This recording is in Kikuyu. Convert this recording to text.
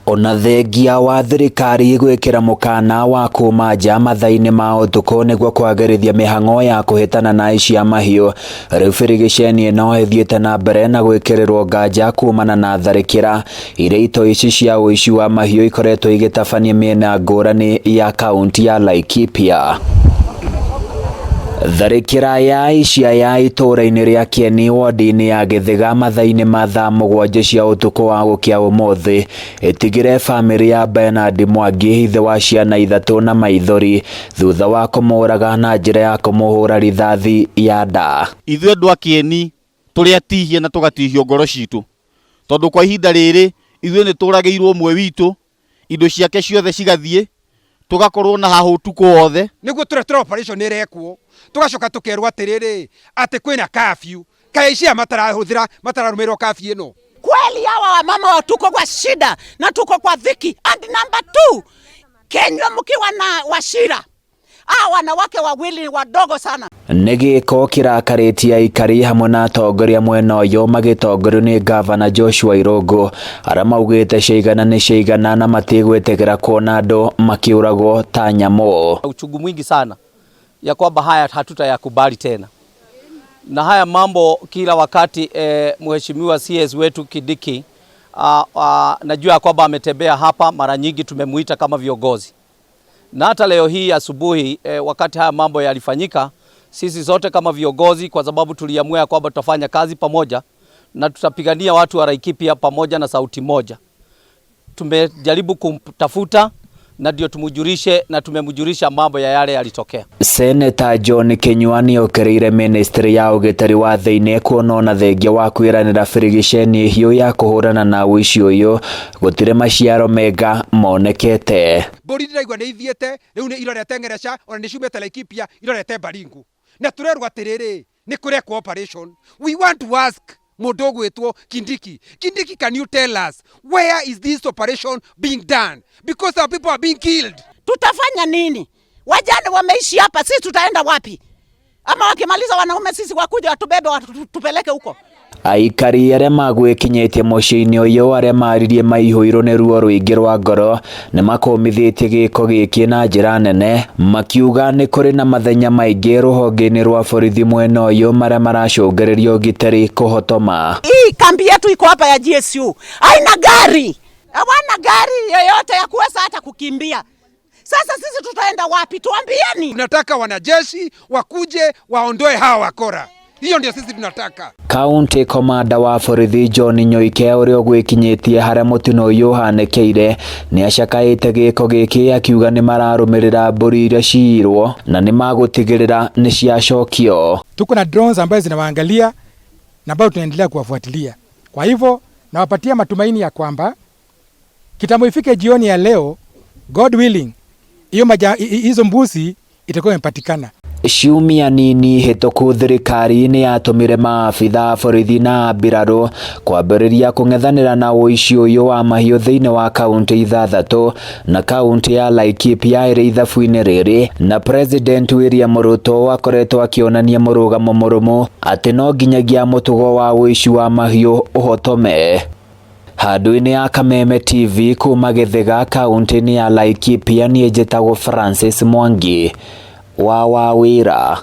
Ona thengia wa thirikari gwĩkĩra mũkana wa kuma nja mathaa-inĩ ma ũtukũ nĩguo kwagĩrithia mĩhang'o ya kũhĩtana na aici a mahiũ, rĩu birigiceni ĩno ĩthiĩte na mbere na gwĩkĩrĩrwo nganja kumana na tharĩkĩra iria itoi ici cia ũici wa mahiũ ikoretwo igĩtabania mĩena ngũrani ya kaunti ya Laikipia. Tharĩkĩra ya aici aya itũũra-inĩ rĩa Kĩeni wodi-inĩ ya Gĩthĩga mathaa-inĩ ma thaa 7 cia ũtukũ wa gũkĩa ũmũthĩ ĩtigire bamĩrĩ ya Bernard Mwangi ithe wa ciana 3 na maithori thutha wa kũmũraga na njĩra ya kũmũhũra rithathi ya nda. Ithuĩ andũ a Kĩeni tũrĩ atihie na tũgatihio ngoro citũ tondũ kwa ihinda rĩrĩ ithuĩ nĩ tũragĩirwo ũmwe witũ, indo ciake ciothe cigathiĩ, tũgakorwo na haha ũtukũ wothe. Nĩguo tũretera operation ĩrekwo, tũgacoka tũkerwo atĩrĩrĩ, atĩ kwĩna curfew. Kaĩ aici aya matarahũthĩra, matararũmĩrĩrwo curfew ĩno? Kweli hawa wamama wa tuko kwa shida na tuko kwa dhiki. And number 2, Kenya mkiwa na Wachira, hawa wanawake wawili wadogo sana. Nĩ gĩko kĩrakarĩtie aikari hamwe na atongoria mwena ũyũ magĩtongorio nĩ gavana Joshua Irũngũ arĩa maugĩte ciaigana nĩ ciaigana na matigwĩtĩkĩra kuona andũ makĩũragwo ta nyamũ. Uchungu mwingi sana ya kwamba haya hatutayakubali tena. Na haya mambo kila wakati mheshimiwa CS wetu Kindiki, najua kwamba ametembea hapa mara nyingi, tumemuita kama viongozi. Na hata leo hii asubuhi wakati haya mambo yalifanyika, sisi sote kama viongozi, kwa sababu tuliamua kwamba tutafanya kazi pamoja na tutapigania watu wa Laikipia pamoja na sauti moja. Tumejaribu kumtafuta na ndio tumujulishe, na tumemjulisha mambo ya yale yalitokea. Senator John Kinyua nĩokĩrĩire ministry ya ũgitĩri wa thĩinĩ kuona ona thengia wa kwĩranĩra birigiceni hiũ ya kũhũrana na ũici ũyũ gũtirĩ maciaro mega monekete. Mbũri ndĩraigua nĩ ithiĩte, rĩu nĩ irorete Ngereca, ona nĩ ciumĩte Laikipia, irorete Baringo. Na tũrerwo atĩrĩrĩ, nĩ kũrekwo operation. We want to ask mũndũ ũgwĩtwo Kindiki. Kindiki, can you tell us where is this operation being done? Because our people are being killed. Tutafanya nini? Wajane wameishi hapa, sisi tutaenda wapi? Ama wakimaliza wanaume sisi wakuja watubebe watupeleke huko. Aikari arĩa magwĩkinyĩtie mũciĩ-inĩ ũyũ arĩa maririe maihũirwo nĩ ruo rũingĩ rwa ngoro nĩ makũmithĩtie gĩko gĩkĩ na njĩra nene, makiuga nĩ kũrĩ na mathenya maingĩ rũhonge-inĩ rwa borithi mwena ũyũ marĩa maracũngĩrĩria ũgitĩri kũhotoma. Hii kambi yetu iko hapa ya GSU haina gari, hawana gari yoyote ya kuweza hata kukimbia. Sasa sisi tutaenda wapi? Tuambieni. Tunataka wanajeshi wakuje waondoe hawa wakora. Hiyo ndio sisi tunataka. County Commander wa borithi John Nyoike ũrĩa ũgwĩkinyĩtie harĩa mũtino ũyũ ũhanĩkĩire nĩ acakaĩte gĩko gĩkĩ akiuga nĩ mararũmĩrĩra mbũri iria ciirwo na nĩ magũtigĩrĩra nĩ ciacokio. Tuko na drones ambazo zinawaangalia na bado tunaendelea kuwafuatilia. Kwa hivyo nawapatia matumaini ya kwamba kitambo ifike jioni ya leo, God willing, hizo mbuzi itakuwa imepatikana. Ciumia nini hĩtũku thirikari nĩ yatũmire maabitha a borithi na mbirarũ kwambĩrĩria kũng'ethanĩra na ũici ũyũ wa mahiũ thĩinĩ wa kaunti 6 na kaunti ya Laikipia ĩrĩ ithabu-inĩ rĩrĩ, na President William Ruto akoretwo akĩonania mũrũgamo mũrũmu atĩ no nginyagia mũtugo wa ũici wa mahiũ ũhotome. Handũ-inĩ ya Kameme TV kuma Gĩthĩga kaunti-inĩ ya Laikipia, niĩ njĩtagwo Francis Mwangi wa Wawĩra.